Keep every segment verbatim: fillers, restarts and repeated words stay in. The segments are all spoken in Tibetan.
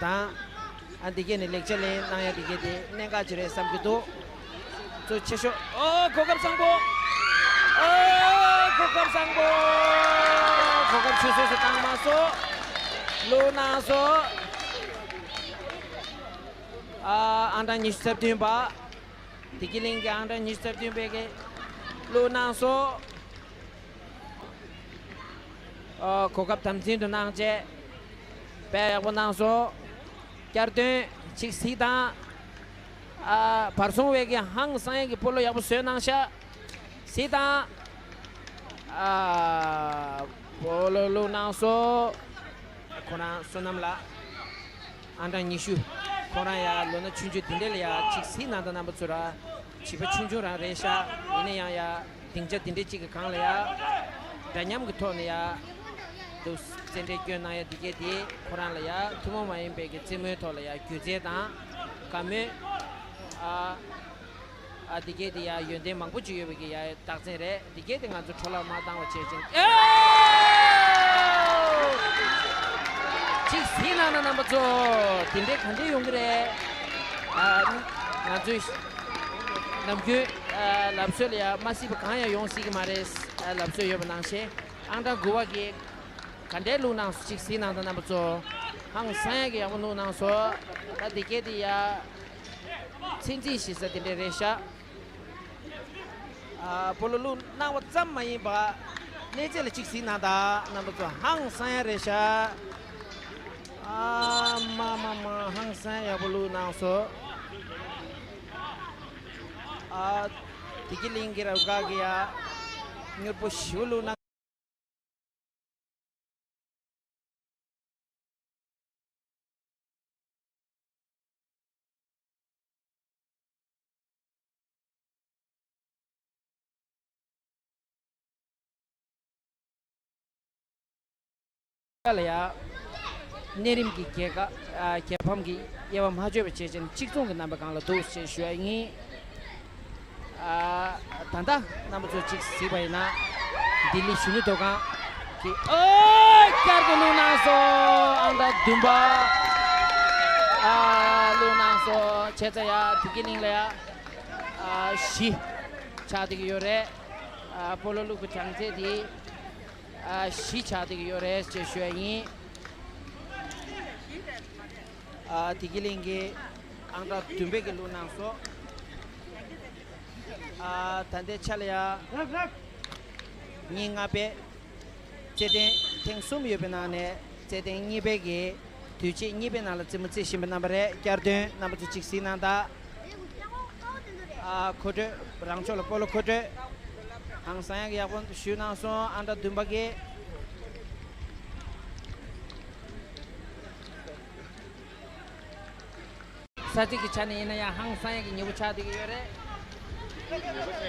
དང་། ཨ་འདི་གས་ནས་ལེགས་ཆ་ལེན་གནང་ཡ་འདི་གས་དེ་གནད་འགག་ཅིག་རེད་བསམ་གྱི་འདུག་གཙོ་ཆེ་ཤོས། ཨོ་གོ་སྐབས་བཟང་པོ། ཨོ་གོ་སྐབས་བཟང་པོ། གོ་སྐབས་ཆུད་ཟོས་སུ་བཏང་མ་སོང་། བླུགས་གནང་སོང་། ཨ་ཨང་གྲངས་ཉི་ཤུ་རྩ་བདུན་པ། བདེ་སྐྱིད་གླིང་གི་ཨང་གྲངས་ཉི་ཤུ་རྩ་བདུན་པའི་གི་བླུགས་གནང་སོང་། ཨ་གོ་སྐབས་དམ་འཛིན་དུ་གནང་བྱས། དཔེ་ཡག་པོ་གནང་སོང་། བསྐྱར་ཟློས་གཅིག་གཟིགས་དང་། ཨ་བར་སོང་བའི་གི་ཧང་སང་ཡས་ཀྱི་སྤོ་ལོ་ཡག་པོ་བཟོས་གནང་ཤག་གཟིགས་དང་། ཨ་སྤོ་ལོ་བླུགས་གནང་སོང་། ཁོ་རང་བསོད་ནམས་ལགས། ཨང་གྲངས་ཉི་ཤུ། ཁོ་རང་ཡ་ལོ་ན་ཆུང་ཆུང་དེ་འདྲས་ལ་ཡ་གཅིག་གཟིགས་གནང་དང་རྣམ་པ་ཚོ་ར། བྱིས་པ་ཆུང་ཆུང་རང་རེད་ཤག་ཡིན་ན་ཡང་ཡ་སྡིངས་ཆ་དེ་འདྲས་གཅིག་གི་སྒང་ལ་ཡ། འདྲ་མཉམ་གྱི་ཐོག་ནས་ཡ། འདུག་རྩེད་འགྲན་སྐྱོན་གནང་ཡ་འདི་གས་དེ་ཁོ་རང་ལ་ཡ་ཐུན་མོང་མ་ཡིན་པའི་གི་རྩེད་མོའི་ཐོག་ལ་ཡ་སྒྱུ་རྩལ་དང་། དགའ་མོས། ཨ། ཨ་འདི་གས་དེ་ཡ་ཡོན་ཏན་མང་པོ་ཅིག་ཡོད་པའི་གི་ཡ་རྟགས་མཚན་རེད། འདི་གས་དེ་ང་ཚོ་འཕྲོ་བརླག་མ་བཏང་བ་བྱེད་ཅིང་། ཨེ། གཅིག་གཟིགས་གནང་ན་རྣམ་པ་ཚོ། དེ་འདྲས་ག་འདྲས་ཡོང་གི་རེད། ཨ་ང་ཚོའི་ནམ་རྒྱུན་ཨ་ལབ་སྲོལ་ལ་ཡ་མ་གཟིགས་པ་གང་ཡང་ཡོང་སྲིད་ཀྱི་མ་རེད། ཨ་ལབ་སྲོལ་ཡོད་པ་ནང་བཞིན་ཨང་གྲངས་དགུ་པ་གི་ག་འདྲས་བླུགས་གནང་སོང་། གཅིག་གཟིགས་གནང་དང་རྣམ་པ་ཚོ། ཧང་སང་ཡ་གི་ཡག་པོ་བླུགས་གནང་སོང་། ད་འདི་གས་དེ་ཡ་ཚད་འཛིན་ཞིག་ས་དེ་འདྲས་རེད་ཤག་ཨ་སྤོ་ལོ་བླུགས་གནང་བ་ཙམ་མ་ཡིན་པ། གནས་ཚད་ལ་གཅིག་གཟིགས་གནང་དང་རྣམ་པ་ཚོ། ཧང་སང་ཡ་རེད་ཤག་ཨ་མ་མ་མ། ཧང་སང་ཡག་པོ་བླུགས་གནང་སོང་། ཨ་བདེ་སྐྱིད་གླིང་གི་རུ་ཁག་གི་ཡ་མྱུར་པོ་ཞེ་པོ་བླུགས་གནང་། ལ་ཡ། གནས་རིམ་གྱི་རྒྱལ་ཁ་ཨ་རྒྱལ་ཕམ་གྱི་དབྱེ་བ་མ་ཆོད་པ་བྱས་ཅན་གཅིག་མཚུངས་ཀྱི་རྣམ་པའི་སྒང་ལ་འདུག་ཅེས་ཞུ་ཡ་ཡིན། ཨ་ད་ལྟ་རྣམ་པ་ཚོ་གཅིག་གཟིགས་པ་ཡིན་ན། ལྡི་ལི་གཞོན་ནུ་ཐོག་ཁང་གི་ཨོ་བསྐྱར་དུ་བླུགས་གནང་སོང་། ཨང་གྲངས་བདུན་པ། ཨ་བླུགས་གནང་སོང་། བྱས་ཙང་ཡ་བདེ་སྐྱིད་གླིང་ལ་ཡ་ཨ་བཞི་ཆགས་བསྡད་ཀྱི་ཡོད་རེད། ཨ་སྤོ་ལོ་བླུགས་པའི་གྲངས་ཚད་དེ་ཨ་བཞི་ཆགས་བསྡད་ཀྱི་ཡོད་རེད་ཅེས་ཞུ་ཡ་ཡིན། ཨ་བདེ་སྐྱིད་གླིང་གི་ཨང་གྲངས་བདུན་པའི་གི་བླུགས་གནང་སོང་། ཨ་ད་ལྟའི་ཆ་ལ་ཡ་ཉིན་ལྔ་པའི་རྩེད་ཐེངས་ཐེངས་གསུམ་ཡོད་པའི་ནང་ནས་རྩེད་ཐེངས་གཉིས་པའི་གི་དུས་ཆེན་གཉིས་པའི་ནང་ལ་རྩེད་མོ་རྩེ་བཞིན་པའི་རྣམ་པ་རེད། བསྐྱར་ཟློས་རྣམ་པ་ཚོ་གཅིག་གཟིགས་གནང་དང་། ཨ་མཁོ་སྤྲོད་རང་ཕྱོགས་ལ་སྤོ་ལོ་མཁོ་སྤྲོད་ཧང་སང་ཡག་ཡག་པོ་ཞུས་གནང་སོང་། ཨང་གྲངས་བདུན་པ་གི། ས་ཚིགས་ཀྱི་ཆ་ནས་ཡིན་ན་ཡང་ཧང་སང་ཡག་གི་ཉེ་པོ་ཆགས་བསྡད་ཀྱི་ཡོད་རེད།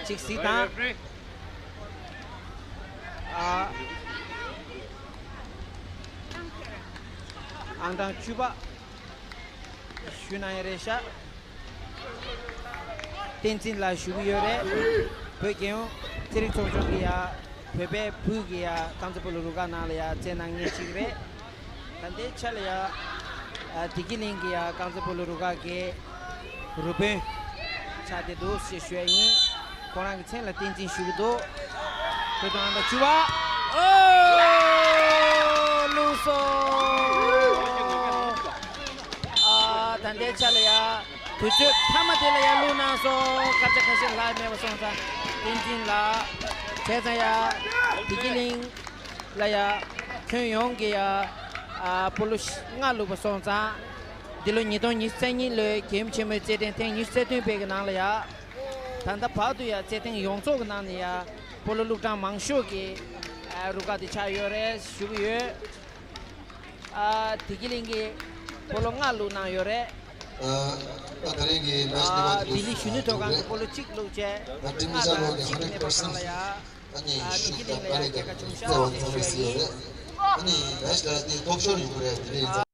གཅིག་གཟིགས་དང་། ཨ། ཨང་གྲངས་བཅུ་པ་ཞུ་གནང་ཡ་རེད་ཤག་བསྟན་འཛིན་ལགས་ཞུ་གི་ཡོད་རེད། བོད་རྒྱལ་ཡོངས་རྩེད་རིགས་ཚོགས་ཆུང་གི་ཡ། བོད་པའི་བུ་གི་ཡ་རྐང་རྩེད་སྤོ་ལོ་རུ་ཁག་ནང་ལ་ཡ་རྩེད་གནང་མཁན་ཅིག་རེད། ད་ལྟའི་ཆ་ལ་ཡ། ཨ་བདེ་སྐྱིད་གླིང་གི་ཡ་རྐང་རྩེད་སྤོ་ལོ་རུ་ཁག་གི་རུ་དཔོན་ཆགས་བསྡད་འདུག་ཅེས་ཞུ་ཡ་ཡིན། ཁོ་རང་གི་མཚན་ལ་བསྟན་འཛིན་ཞུ་གི་འདུག་བོད་དོན་ཨང་གྲངས་བཅུ་པ། ཨོ། བླུགས་སོང་། ཨ་ད་ལྟའི་ཆ་ལ་ཡ། དུས་ཚོད་མཐའ་མ་དེ་ལ་ཡ་བླུགས་གནང་སོང་། སྐར་ཆ་ཁ་ཤས་ལྷག་མེད་པ་སོང་ཙང་བསྟན་འཛིན་ལགས། བྱས་ཙང་ཡ། བདེ་སྐྱིད་གླིང་ལ་ཡ། ཁྱོན་ཡོངས་ཀྱི་ཡ། ཨ་སྤོ་ལོ་ལྔ་བླུགས་པ་སོང་ཙང་། འདི་ལོ་ཉིས་སྟོང་ཉི་ཤུ་རྩ་གཉིས་ལོའི་རྒྱལ་ཡུམ་ཆེན་མོའི་རྩེད་འགྲན་ཐེངས་ཉི་ཤུ་རྩ་བདུན་པའི་གི་ནང་ལ་ཡ། ད་ལྟ་བར་དུ་ཡ་རྩེད་ཐེངས་ཡོངས་རྫོགས་ཀྱི་ནང་ནས་ཡ། སྤོ་ལོ་བླུགས་གྲངས་མང་ཤོས་ཀྱི་ཨ་རུ་ཁག་དེ་ཆགས་ཡོད་རེད་ཞུ་གི་ཡོད། ཨ་བདེ་སྐྱིད་གླིང་གིས་སྤོ་ལོ་ལྔ་བླུགས་གནང་ཡོད་རེད། ཨ་ད་ད་རེས་ཀྱི་མེ་ཆི་འདི་བ་ཨ་དེ་ལྡི་ལི་གཞོན་ནུ་ཐོག་ཁང་གིས་སྤོ་ལོ་གཅིག་བླུགས་བྱས། ང་ཏིང་ལྔ་ཤར་ལོ་དང་གཅིག་གི་གནས་སྤོ་ཁང་ལ་ཡ། ཨ་ནི་ཨ་བདེ་ཤུགས་སྐྱིད་དང་གླིང་ལ་ཡ་ཀ་ལས་ཀ་བྱུང་ཤག་ཞུ་ཡ་ཡིན། ཨ་ནི་མེ་ཆི་ལ་དེ་ཐོག་ཤོར་ཡོང་གི་རེད། དེ་འདྲ་ཡིན་ཙང་།